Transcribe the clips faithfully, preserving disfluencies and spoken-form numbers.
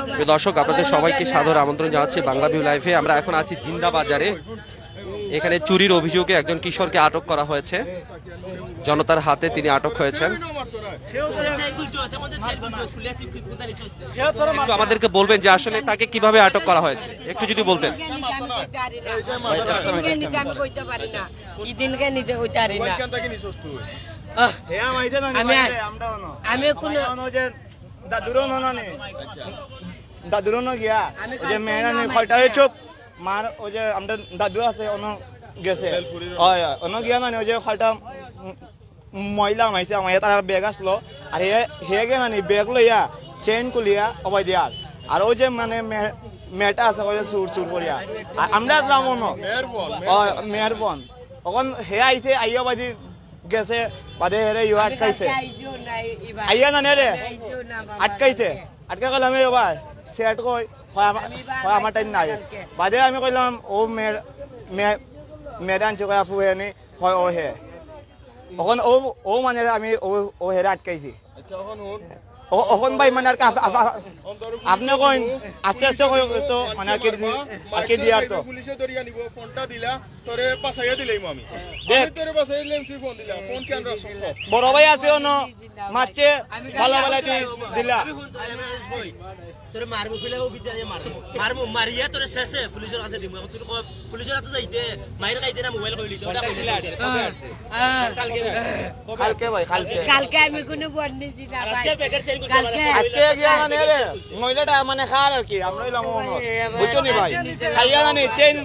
প্রিয় দর্শক, আপনাদের সবাইকে সাদর আমন্ত্রণ জানাচ্ছি বাংলা ভিউ লাইভে। আমরা এখন আছি জিন্দাবাজারে। এখানে চুরির অভিযোগে একজন কিশোরকে আটক করা হয়েছে। জনতার হাতে তিনি আটক হয়েছেন। একটু আমাদেরকে বলবেন যে আসলে তাকে কিভাবে আটক করা হয়েছে, একটু যদি বলতেন। নিজে আমি কইতে পারি না। ই দিনকে নিজে কইতে পারি না। আহ, আমি, আমি কোনো দাদুরও না নে, দাদুরও না গিয়া। ওই যে মেয়েরা নে, কয়টা হয়ে চুপ। মার ওই যে আমরা দাদু আছে, অন্য গেছে। হয়, অন্য গিয়া মানে ওই যে কয়টা মহিলা আমাইছে, আমার তার ব্যাগ আসলো। আর হে হে গে মানে ব্যাগ লইয়া চেইন খুলিয়া অবাই দিয়ার। আর ওই যে মানে মেয়েটা আছে, ওই যে চুর চুর করিয়া। আর আমরা আসলাম অন্য মেয়ের বোন। অখন হে আইছে, আইয়া বাজি গেছে, বাদে হেরে ইউ আটকাইছে। আইয়া না নে রে, আটকাইছে। আটকা গেলাম, এ ভাই সেট কই? কয় আমার টাইম নাই। বাদে আমি কইলাম, ও মেয়ের মেয়ের আনছে, কয় আপু হে নি? কয় ও হে। অখন ও ও মানে আমি ও ও হেরে আটকাইছি। অখন ভাই মানে আর কি আপ- আপ- আপ- আপনি কইন আস্তে আস্তে কই তো মানে আর কি দি- আর কি দিয়ার তো। পুলিশে ধরিয়া নিব, ফোনটা দিলা, তোরে বাঁচাইয়া দিলাইমু আমি। দেখ। আমি তোরে বাঁচাইয়া দিলাইমু, তুই ফোন দিলা, ফোন কি আমরা সব? বড় ভাই আছে অন্য, মারছে, ভালা ভালা তুই দিলা। তোরে মারমু, ফিলে ও বিদ্যা মারমু। মারমু, মারিয়া তোরে শেষে পুলিশের কাছে দিমু। এখন তুই কয় পুলিশের কাছে যাইতে, মাইর খাইতে না মোবাইল কইলি, ওটা কইলি। কালকে ভাই, কালকে। কালকে আমি কোনো বন্ড নিছি না ভাই। আজকে প্যাকেট চেঞ্জ করতে পারে। আজকে গিয়া মানে রে, মহিলাটা মানে খার আর কি, আমরা হইলাম অন্য। বুঝছো নি ভাই? খাইয়া জানি, চেইন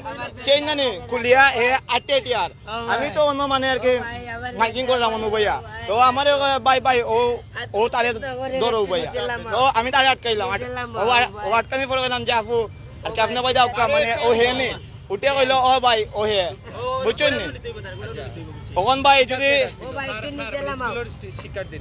চেইন জানি খুলিয়া হে আটে টিয়ার। আমি তো অন্য মানে আর কি মাইকিং করলাম অন্য ভাইয়া। তো আমার ভাই ভাই ও ও তারে ধরো ভাইয়া। তো আমি তারে আটকাইলাম। আট- ও আর- ও আটকানি পড়ে গেলাম যে আপু আর কি আপনি ভাই দাও কা মানে ও হে নি। উঠে কইলো ও ভাই ও হে। বুঝছেন নি? অখন ভাই যদি ও ভাই একটু নিচে লামাও।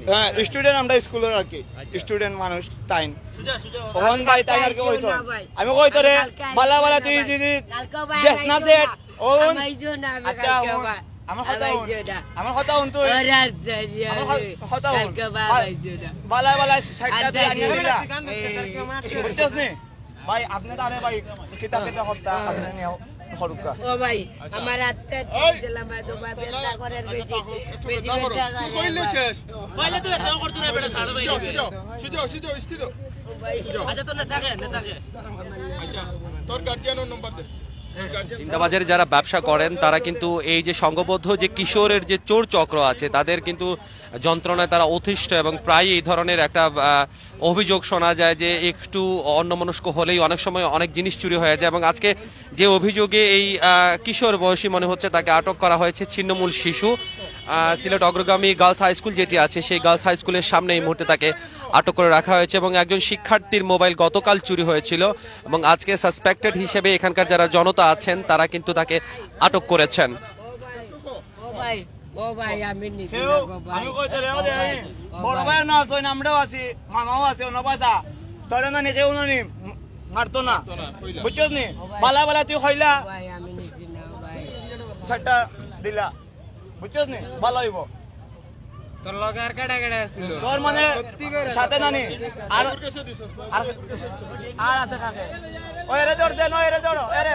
হ্যাঁ স্টুডেন্ট আমরা স্কুলের আর কি স্টুডেন্ট মানুষ তাইন। সুজা, সুজা। অখন ভাই তাই আর কি কইতো। আমি কই তোরে বালা বালা তুই যদি কালকে ভাই দেখ না আইছো যে না। ওন আইছো না, আমি আচ্ছা কালকে ওন ভাই। আমার কথা ওন আইছো না। আমার কথা ওন তুই ওরে আজ দেরি আমার হবে। কথা ওন কালকে ভাই আইছো না। বালা বালা সাইডটা তুই আনিয়ে দিলা। বুঝছস নি? ভাই আপনি তো আরে ভাই কিতা কিতা হত্যা আপনি নিয়ে হরুকা। ও ভাই, আমার আত্মা দিলাম ভাই, তোমার ব্যবসা করার বেশি। বেশি ব্যবসা করে। কইলে তো এত করতো না বেটা, ছাড়ো ভাই। সিধো সিধো সিধো ভাই। আচ্ছা, তোর না থাকে, না থাকে। আচ্ছা, তোর গার্জিয়ানর নম্বর দে। জিন্দাবাজারে যারা ব্যবসা করেন তারা কিন্তু এই যে সংঘবদ্ধ যে কিশোরের যে চোর চক্র আছে তাদের কিন্তু যন্ত্রণায় তারা অতিষ্ঠ এবং প্রায় এই ধরনের একটা আহ, অভিযোগ শোনা যায় যে একটু অন্যমনস্ক হলেই অনেক সময় অনেক জিনিস চুরি হয়ে যায়। এবং আজকে যে অভিযোগে এই আহ, কিশোর বয়সী মনে হচ্ছে তাকে আটক করা হয়েছে, ছিন্নমূল শিশু আহ, সিলেট অগ্রগামী গার্লস হাই স্কুল যেটি আছে সেই গার্লস হাই স্কুলের সামনে এই মুহূর্তে তাকে আটক করে রাখা হয়েছে এবং একজন শিক্ষার্থীর মোবাইল গতকাল চুরি হয়েছিল এবং আজকে সাসপেক্টেড হিসেবে এখানকার যারা জনতা আছেন তারা কিন্তু তাকে আটক করেছেন। ও ভাই, ও ভাই, আমি নিছি কেউ না গো ভাই। আমি কইতে রে ওদের আমি বড় ভাই না আছো, আমরাও আছি, মামাও আছে, অন্য বাসা। তোরে না নিজে উনি মারতো না। বুঝছস নি? বালা বালা তুই হইলা ভাই, আমি নিছি না ভাই। সাতটা দিলা। বুঝছস নি? ভালো হইব। তোর লগে আর কেডা কেডা আছিল? তোর মানে সাথে নানি আর আর আর আছে কাকে? ও এরে ধর দে, নো এরে ধরো, এরে।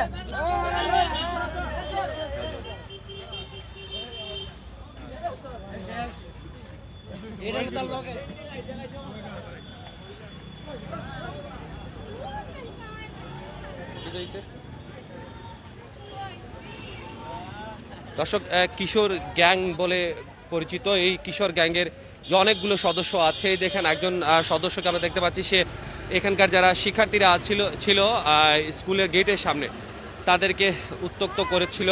দর্শক, আহ, কিশোর গ্যাং বলে পরিচিত এই কিশোর গ্যাংয়ের যে অনেকগুলো সদস্য আছে, এই দেখেন একজন আহ, সদস্যকে আমরা দেখতে পাচ্ছি, সে এখানকার যারা শিক্ষার্থীরা ছিল ছিল আহ, স্কুলের গেটের সামনে তাদেরকে উত্তক্ত করেছিল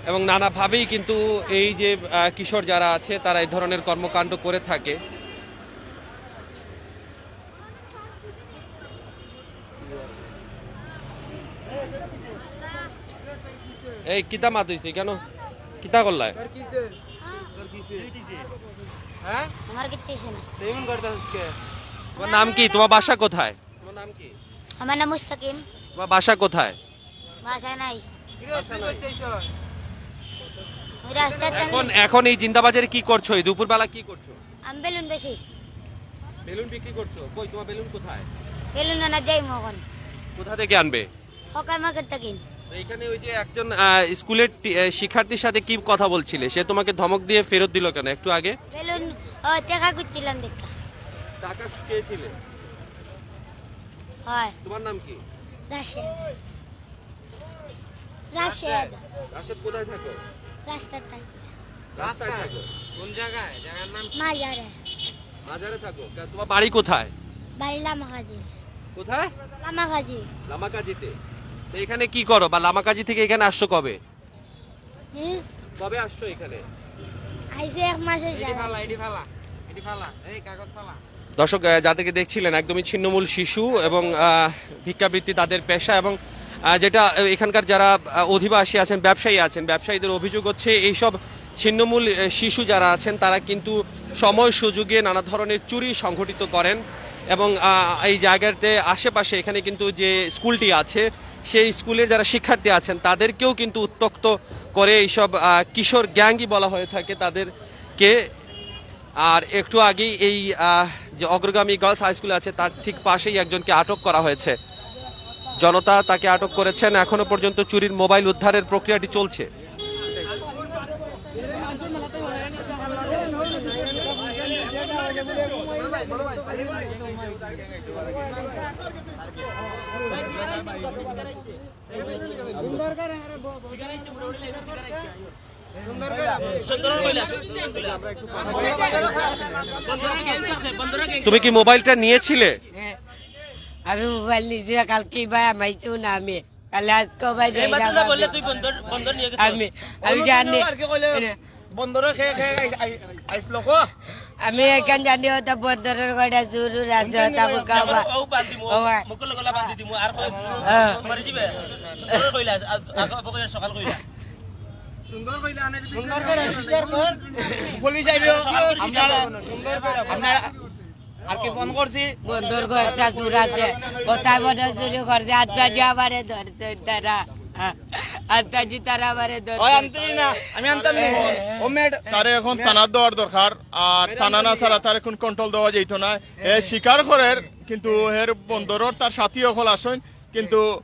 এবং নানাভাবেই কিন্তু এই যে আহ, কিশোর যারা আছে তারা এই ধরনের কর্মকাণ্ড করে থাকে। এই কিতা মাত হইছে কেন? কিতা করলায়? হ্যাঁ? আমার কিচ্ছু হয়েছে না। তুই এমন করতেছিস কে? তোমার নাম কি? তোমার বাসা কোথায়? তোমার নাম কি? আমার নাম মুস্তাকিম। তোমার বাসা কোথায়? বাসা নাই। আমি রাস্তায় এখন এখন এই জিন্দাবাজারে কি করছো? এই দুপুরবেলা কি করছো? আমি বেলুন বেশি। বেলুন বিক্রি করছো? কই, তোমার বেলুন কোথায়? বেলুন আনা যাই মগন। কোথা থেকে আনবে? হকার মার্কেট থেকে। তো এখানে ওই যে একজন আহ, স্কুলের টি- আহ, শিক্ষার্থীর সাথে কি কথা বলছিলে, সে তোমাকে ধমক দিয়ে ফেরত দিল কেন একটু আগে? বেলুন ও, টাকা খুঁজছিলাম দেখা। টাকা চেয়েছিলে? হয়। তোমার নাম কি? রাশেদ। রাশেদ। রাশেদ, কোথায় থাকো? রাস্তার ধারে। রাস্তায় থাকো? কোন জায়গায়? জায়গার নাম কি? মাজারে। বাজারে থাকো? কে- তোমার বাড়ি কোথায়? বাড়ি লামাকাজি। কোথায়? লামাকাজি। লামাকাজিতে। তো এখানে কি করো বা লামাকাজি থেকে এখানে আসছো কবে? হুম। কবে আসছো এখানে? আইসে এক মাসে এটি যায়। ফালা, এটি ফালা, এটি ফালা, এই কাগজ ফালা। দর্শক, আহ, যাদেরকে দেখছিলেন, একদমই ছিন্নমূল শিশু এবং আহ, ভিক্ষাবৃত্তি তাদের পেশা। এবং আহ, যেটা আহ, এখানকার যারা আহ, অধিবাসী আছেন, ব্যবসায়ী আছেন, ব্যবসায়ীদের অভিযোগ হচ্ছে এইসব ছিন্নমূল আহ, শিশু যারা আছেন, তারা কিন্তু সময় সুযোগে নানা ধরনের চুরি সংঘটিত করেন। এবং আহ, এই জায়গাতে আশেপাশে এখানে কিন্তু যে স্কুলটি আছে, সেই স্কুলের যারা শিক্ষার্থী আছেন, তাদেরকেও কিন্তু উত্ত্যক্ত করে এইসব আহ, কিশোর গ্যাংই বলা হয়ে থাকে তাদেরকে। আর একটু আগেই এই আহ, যে অগ্রগামী গার্লস হাই স্কুল আছে, তার ঠিক পাশেই একজনকে আটক করা হয়েছে। জনতা তাকে আটক করেছেন। এখনো পর্যন্ত চুরির মোবাইল উদ্ধারের প্রক্রিয়াটি চলছে। তুমি কি মোবাইলটা নিয়েছিলে? আমি মোবাইল নিজে কালকে ভাই আমাইছো না আমি। কালে আজকে ভাই যাই না ভাবি। তুই বন্দর বন্দর নিয়ে গেছিস। আমি আমি জানি আর কি কইলে? বন্দরে খে খে আইসলো কো। আমি এখান জানি ওটা বন্দরের গড়া জুরু রাজা তাবু কাবা। ও বান্ধি দিমু। ও ভাই। মুকুল গলা বান্ধি দিমু আর কই হ্যাঁ। মারি দিবে। সুন্দর কইলা আজ আগে বকে সকাল কইলা। সুন্দর কইলা আনে সুন্দর করে স্বীকার কর। পুলিশ আইলো। আমরা আমরা আর কি ফোন করছি। বন্দর গড়টা জুর আছে। ওটাই বড় চুরি করছে। আত্মা যাবারে ধরছে তারা। আত্মা জি তারা বারে ওই ধরছে। আনতে না, আমি আনতাম নি। ও ম্যাড তারে এখন থানাত দেওয়ার দরকার। আর থানা না ছাড়া তারে কোন কন্ট্রোল দেওয়া যাইতো না। এ স্বীকার করের, কিন্তু এর বন্দরর তার সাথী অকল আছইন, কিন্তু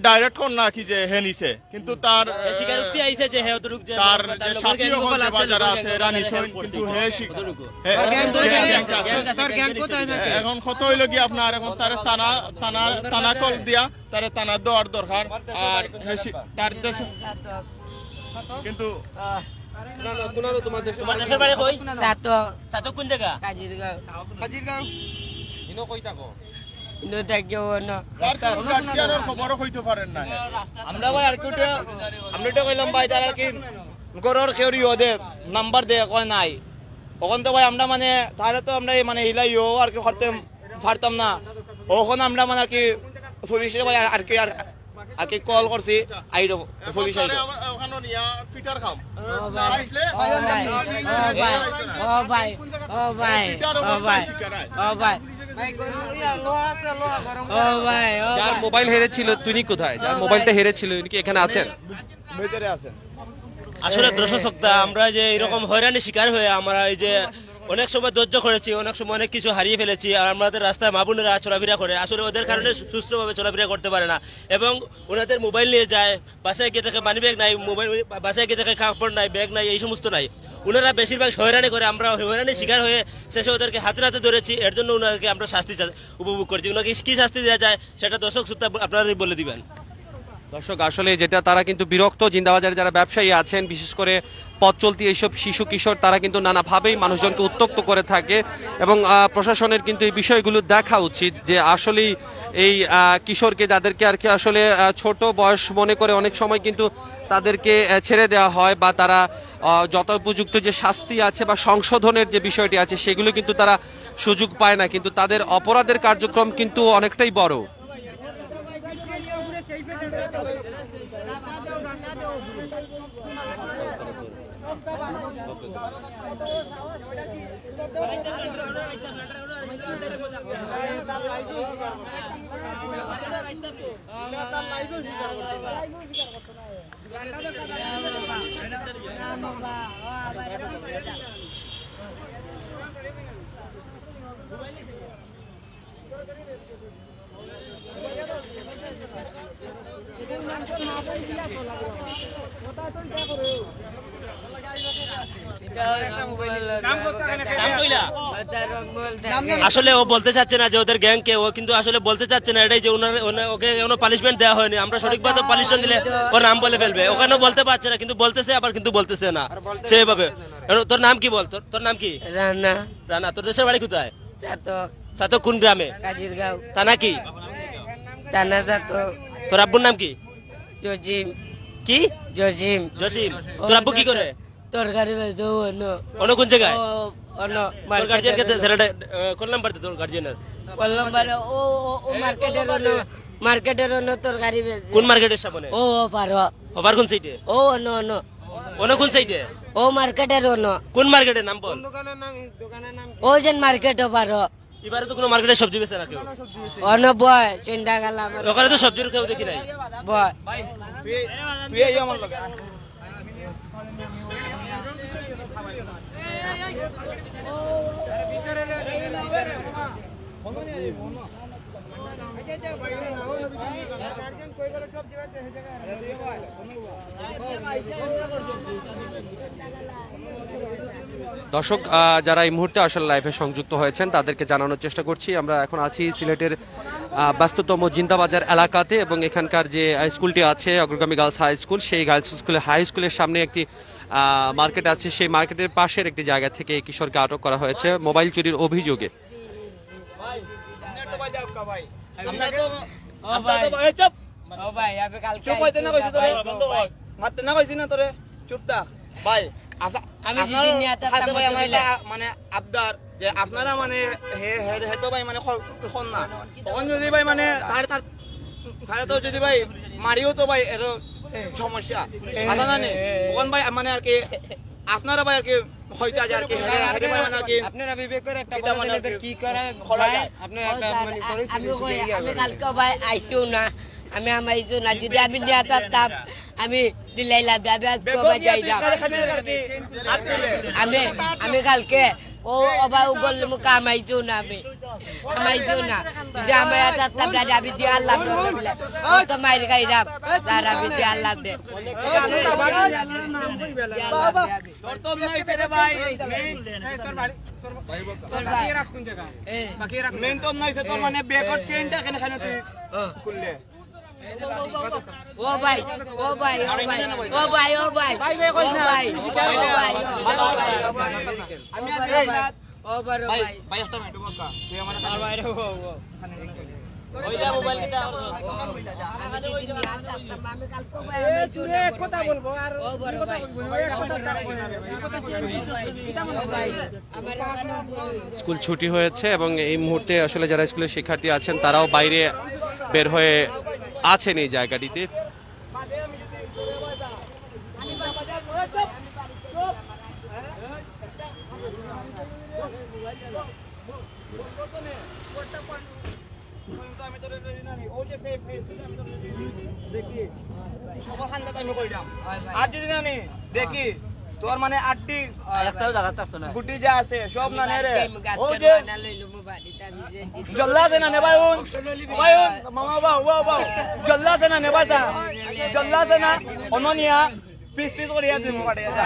ডাইরেক্ট কর না কি যে হে নিছে, কিন্তু তার স্বীকারোক্তি আইছে যে হে অতটুক যে তার তার যে লগর সাথী gang অকল সকল যে আছে, বাজারে gang আছে, সকল এরা আছে, নিছইন, gang কিন্তু করছে। হে স্বী- কতটুকু? হে- তার gang হে- কোথায় হে- থাকে? Gang আছে, gang আছে। তার gang কোথায় থাকে? এখন কথা হইল কি, আপনার এখন তারে থানা থানা থানা কল দিয়া তারে থানাত দেওয়ার দরকার। আর হে স্বী- তার দেশ কিন্তু তোমার দেশের বাড়ি কই? সাতক। সাতক কোন জায়গা? কাজিরগাঁও। কাজিরগাঁও। ইনো কই থাকো? ইনো থাকিও না। তার কোনো গার্জিয়ানের খবরও কইতে পারেন না। আমরা ভাই আর কি উঠে, আমরা উঠে কইলাম ভাই তারা কি ঘরর কেউ ইয়ে দে, নাম্বার দে, কয় নাই। তখন তো ভাই আমরা মানে তাহলে তো আমরা এই মানে হিলাইও আর কি করতে পারতাম না। তখন আমরা মানে আর কি পুলিশে ভাই আর কি আর আর কি কল করছি, আইলো পুলিশ আইলো। ওখানে নিয়া পিটার খাম। ও ভাই, ও ভাই, ও ভাই, ও ভাই, ও ভাই, ও ভাই, ও ভাই, ও যার ভাই। মোবাইল হেরেছিল তিনি কোথায়? যার মোবাইলটা হেরেছিল উনি কি এখানে আছেন? ভিতরে আছেন। আসলে দর্শক শ্রোতা, আমরা যে এরকম হয়রানির শিকার হয়ে আমরা এই যে অনেক সময় ধৈর্য করেছি, অনেক সময় অনেক কিছু হারিয়ে ফেলেছি, আর আমাদের রাস্তায় মা বোনেরা চলাফেরা করে, আসলে ওদের কারণে সু- সুস্থভাবে চলাফেরা করতে পারে না। এবং ওনাদের মোবাইল নিয়ে যায়, বাসায় গিয়ে দেখে মানি ব্যাগ নাই, মোবাইল, বাসায় গিয়ে দেখে কাপড় নাই, ব্যাগ নাই, এই সমস্ত নাই। ওনারা বেশিরভাগ হয়রানি করে, আমরা হয়রানির শিকার হয়ে শেষে ওদেরকে হাতে নাতে ধরেছি। এর জন্য ওনাদেরকে আমরা শাস্তি চা- উপভোগ করছি। ওনাকে কি শাস্তি দেওয়া যায় সেটা দর্শক শ্রোতা আপনারাই বলে দিবেন। দর্শক, আসলে যেটা, তারা কিন্তু বিরক্ত। জিন্দাবাজারে যারা ব্যবসায়ী আছেন, বিশেষ করে পথ চলতি এইসব শিশু কিশোর, তারা কিন্তু নানাভাবেই মানুষজনকে উত্তক্ত করে থাকে। এবং আহ, প্রশাসনের কিন্তু এই বিষয়গুলো দেখা উচিত যে আসলেই এই আহ, কিশোরকে, যাদেরকে আর কি আসলে আহ, ছোট বয়স মনে করে, অনেক সময় কিন্তু তাদেরকে আহ, ছেড়ে দেওয়া হয় বা তারা আহ, যথোপযুক্ত যে শাস্তি আছে বা সংশোধনের যে বিষয়টি আছে, সেগুলো কিন্তু তারা সুযোগ পায় না। কিন্তু তাদের অপরাধের কার্যক্রম কিন্তু অনেকটাই বড়। আসলে ও বলতে চাচ্ছে না যে ওদের গ্যাং কে, ও কিন্তু আসলে বলতে চাচ্ছে না এটাই যে ওনার, ওনা-, ওকে কোনো পানিশমেন্ট দেওয়া হয়নি। আমরা সঠিকভাবে পানিশমেন্ট দিলে ও নাম বলে ফেলবে। ওখানে বলতে পারছে না, কিন্তু বলতেছে, আবার কিন্তু বলতেছে না সেইভাবে। এখন তোর নাম কি বল? তোর, তোর নাম কি? রানা। রানা, তোর দেশের বাড়ি কোথায়? চাতক। চাতক কোন গ্রামে? কাজিরগাঁও। থানা কি? থানা চাতক। তোর আব্বুর নাম কি? জজিম। কি? জজিম। জসিম। ও, তোর আব্বু কি করে? তরকারি বেচে, ও অনো। অনো কোন জায়গায়? ও, অনো, তোর গার্জিয়ানকে মার্কেটের অনো। ছেলেটা, আহ, কোন নাম্বার দে তোর গার্জিয়ানের? কোন নাম্বারে? ও, ও, ও মার্কেটের অনো, মার্কেটের অনো তরকারি বেচে। কোন মার্কেটের সামনে? ও, ও পারো। ওভার কোন সাইডে? ও, অনো, অনো। অনো কোন সাইডে? ও মার্কেটের অনো। কোন মার্কেটের নাম বল? ও যেন মার্কেট ও পারো। এবারে তো কোনো মার্কেটে সবজি বেচে না কেউ। অনো বয়, চিন্তা গেল আমার। ওখানে তো সবজির কেউ দেখি নাই। বয়। ভাই, তুই, তুই এই আমার লগে। দর্শক, আহ, যারা এই মুহূর্তে আসলে লাইভে সংযুক্ত হয়েছেন, তাদেরকে জানানোর চেষ্টা করছি, আমরা এখন আছি সিলেটের, আহ, ব্যস্ততম জিন্দাবাজার এলাকাতে এবং এখানকার যে, আহ, স্কুলটি আছে, অগ্রগামী গার্লস হাই স্কুল, সেই গার্লস স্কুলের, হাই স্কুলের সামনে একটি, আহ, মার্কেট আছে। সেই মার্কেটের পাশের একটি জায়গা থেকে এই কিশোরকে আটক করা হয়েছে মোবাইল চুরির অভিযোগে। ভাই, আপনি তো ভাই, আপনাকে, ও আপনাকে ভাই। তো ভাই, এই চুপ। ও ভাই, আমি কালকে চুপ হইতে না আইছি কইছি না তোরে। ভাই, বন্ধ কর। মারতে না কইছি না তোরে, চুপ থাক। ভাই, আচ্ছা, আমি আপনার যদি নিয়ে আসতাম, কাছে ভাই, তাহলে আমার তো একটা, দিলে। মানে, আবদার যে আপনারা, মানে, হে, হে, হে তো ভাই, মানে, খ-, খন না। তখন যদি ভাই, মানে, তার, তার, তারে তো যদি ভাই মারিও তো ভাই, এর সমস্যা। কথা না নি? তখন ভাই, মানে, আর কি, আপনারা ভাই, আর কি, হইতে আছে আর কি, হ্যাঁ, হ্যাঁ, মানে আর কি। আপনারা বিবেক করে একটা এটা বলে মানে দিন, আর এদের কি। কি করা খোলা যায়, যায়। আপনারা ও একটা স্যার, মানে আ-, পরিস্থিতি আমি শিখে কই, গিয়ে আমি হবে। কালকে ভাই আইছিও না, আমি আমাইছো না, যদি আমি নিয়ে থাকতাম, আমি দিলাইলাম, আমি আজকে বেগম ভাই নিয়ে যাই তুই না। কারে খালি রাখবি? হাত তুলে। আমি, আমি কালকে, ও, ও ভাই, ও গল্লে মুখে আমাইছো না আমি, আমাইছো না, যদি আমি থাকতাম, আমি দিয়ে আল্লাহ বলে, ও তো মাইর খাইলাম, তার আমি দিয়ে আল্লাহ দে। তোর তো অন্যায় হইছে রে ভাই। মেইন, এই তোর বাড়ি, তোর, তোর বাকি রাখ কোন জায়গা? বাকি রাখ। মেইন তো অন্যায় হইছে তোর, মানে, ব্যাগর চেইনটা কেন, কেন তুই খুললে? ও ভাই, ও ভাই, ও ভাই, ও ভাই, ও ভাই, ভাই, ভাই, ও ভাই, কইস না। ও ভাই, ও ভাই, ও ভাই, ও ভাই, ও ভাই, ও ভাই, ও ভাই, ও বড় ভাই। ভাই, একটা মিনিট, বক্কা। তুই আমার কাছে বাইরে ও, ও। ওই যা মোবাইল কিতা করবো? আমি কালকে ভাই, এ, আমি তুই এক কথা বলবো, আর ও বড় ভাই। স্কুল ছুটি হয়েছে এবং এই মুহূর্তে আসলে যারা স্কুলের শিক্ষার্থী আছেন তারাও বাইরে বের হয়ে আছেন এই জায়গাটিতে। আমি তোরে যদি না নি, ওই যে ফে-, ফে-, ফে-, আমি তোরে যদি দেখি, সবার হান্দাত আমি কইলাম। আর যদি না নি, দেখি, তোর মানে আড্ডি, একটাও জায়গা থাকতো না। গুটি যা আছে, সব না নে রে। ওই যে জল্লা আছে না নে ভাই, উন। ভাই, উন। মামা, বাও, বাও, বাও। জল্লা আছে না নে ভাই, যা। জল্লা আছে না, অননিয়া। পিস পিস করিয়া দিমু বাড়ি, যা।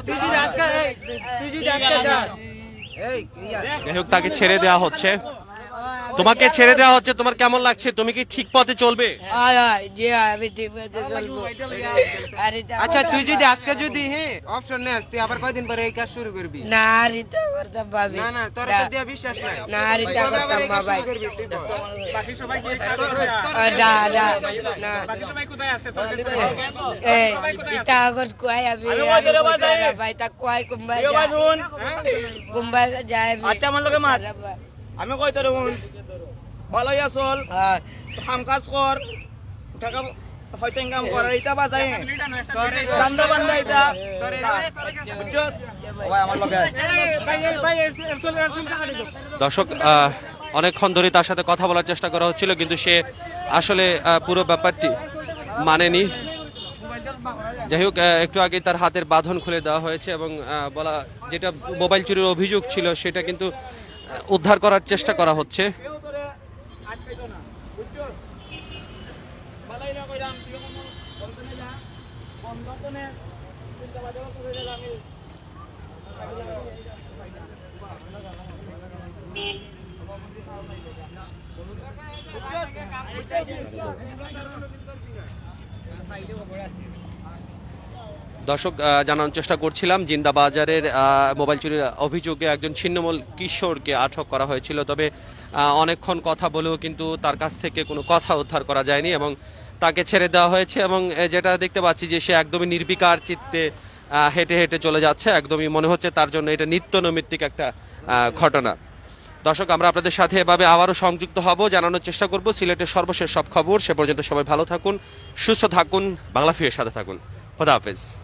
তুই যদি আজকে, এই, তুই যদি আজকে যাস, এই, ইয়া। যাই হোক, তাকে ছেড়ে দেওয়া হচ্ছে। তোমাকে ছেড়ে দেওয়া হচ্ছে, তোমার কেমন লাগছে? তুমি কি ঠিক পথে চলবে? হয়, হয়, জি হয়, আমি ঠিক পথে চলবো। আরে, তা আচ্ছা, করতাম তুই যদি না। আজকে যদি, হ্যাঁ, অবসর নেস, তুই আবার কয়দিন পরে এই কাজ শুরু করবি? না, আর ইতা করতাম ভাবি। না, না, তোর না। উপর দিয়া বিশ্বাস নাই। না, আর ইতা তুই কবে আবার করতাম এই কাজ ভাই। শুরু করবি? তুই বল। বাকি সবাই কি এই কাজ করে? আ, না, না, না। বাকি সবাই কোথায় আছে? তোর কাছে বল। এই, বাকি সবাই কোথায় আছে? ইতা আগত কয় আমি, আমি আমি কই তোরে কই বাজাই? তোরে ভাই, তা কয় কুম্বাই তুইও যা। বাজুন। কুম্বাই যায় আমি। আচ্ছা, আমার লগে মাত। আমি কই তোরে হুন। ভালাই আসল। হ্যাঁ। কাম কাজ কর। টাকা পয়সা ইনকাম কর। আর ইতা বাজাই। ধান্দা বান্দা ইতা। বুঝছস? ও ভাই, আমার লগে আয়। দর্শক, আহ, অনেকক্ষণ ধরে তার সাথে কথা বলার চেষ্টা করা হচ্ছিল, কিন্তু সে আসলে, আহ, পুরো ব্যাপারটি মানেনি। যাই হোক, আহ, একটু আগে তার হাতের বাঁধন খুলে দেওয়া হয়েছে এবং, আহ, বলা, যেটা মোবাইল চুরির অভিযোগ ছিল, সেটা কিন্তু, আহ, উদ্ধার করার চেষ্টা করা হচ্ছে। দর্শক, আহ, জানানোর চেষ্টা করছিলাম, জিন্দাবাজারের, আহ, মোবাইল চুরির অভিযোগে একজন ছিন্নমূল কিশোরকে আটক করা হয়েছিল। তবে, আহ, অনেকক্ষণ কথা বলেও কিন্তু তার কাছ থেকে কোনো কথা উদ্ধার করা যায়নি এবং তাকে ছেড়ে দেওয়া হয়েছে। এবং, আহ, যেটা দেখতে পাচ্ছি যে সে একদমই নির্বিকার চিত্তে, আহ, হেঁটে হেঁটে চলে যাচ্ছে। একদমই মনে হচ্ছে তার জন্য এটা নিত্য নৈমিত্তিক একটা, আহ, ঘটনা। দর্শক, আমরা আপনাদের সাথে এভাবে আবারও সংযুক্ত হব, জানানোর চেষ্টা করব সিলেটের সর্বশেষ সব খবর। সে পর্যন্ত সবাই ভালো থাকুন, সুস্থ থাকুন, বাংলা ফিরের সাথে থাকুন। খোদা হাফেজ।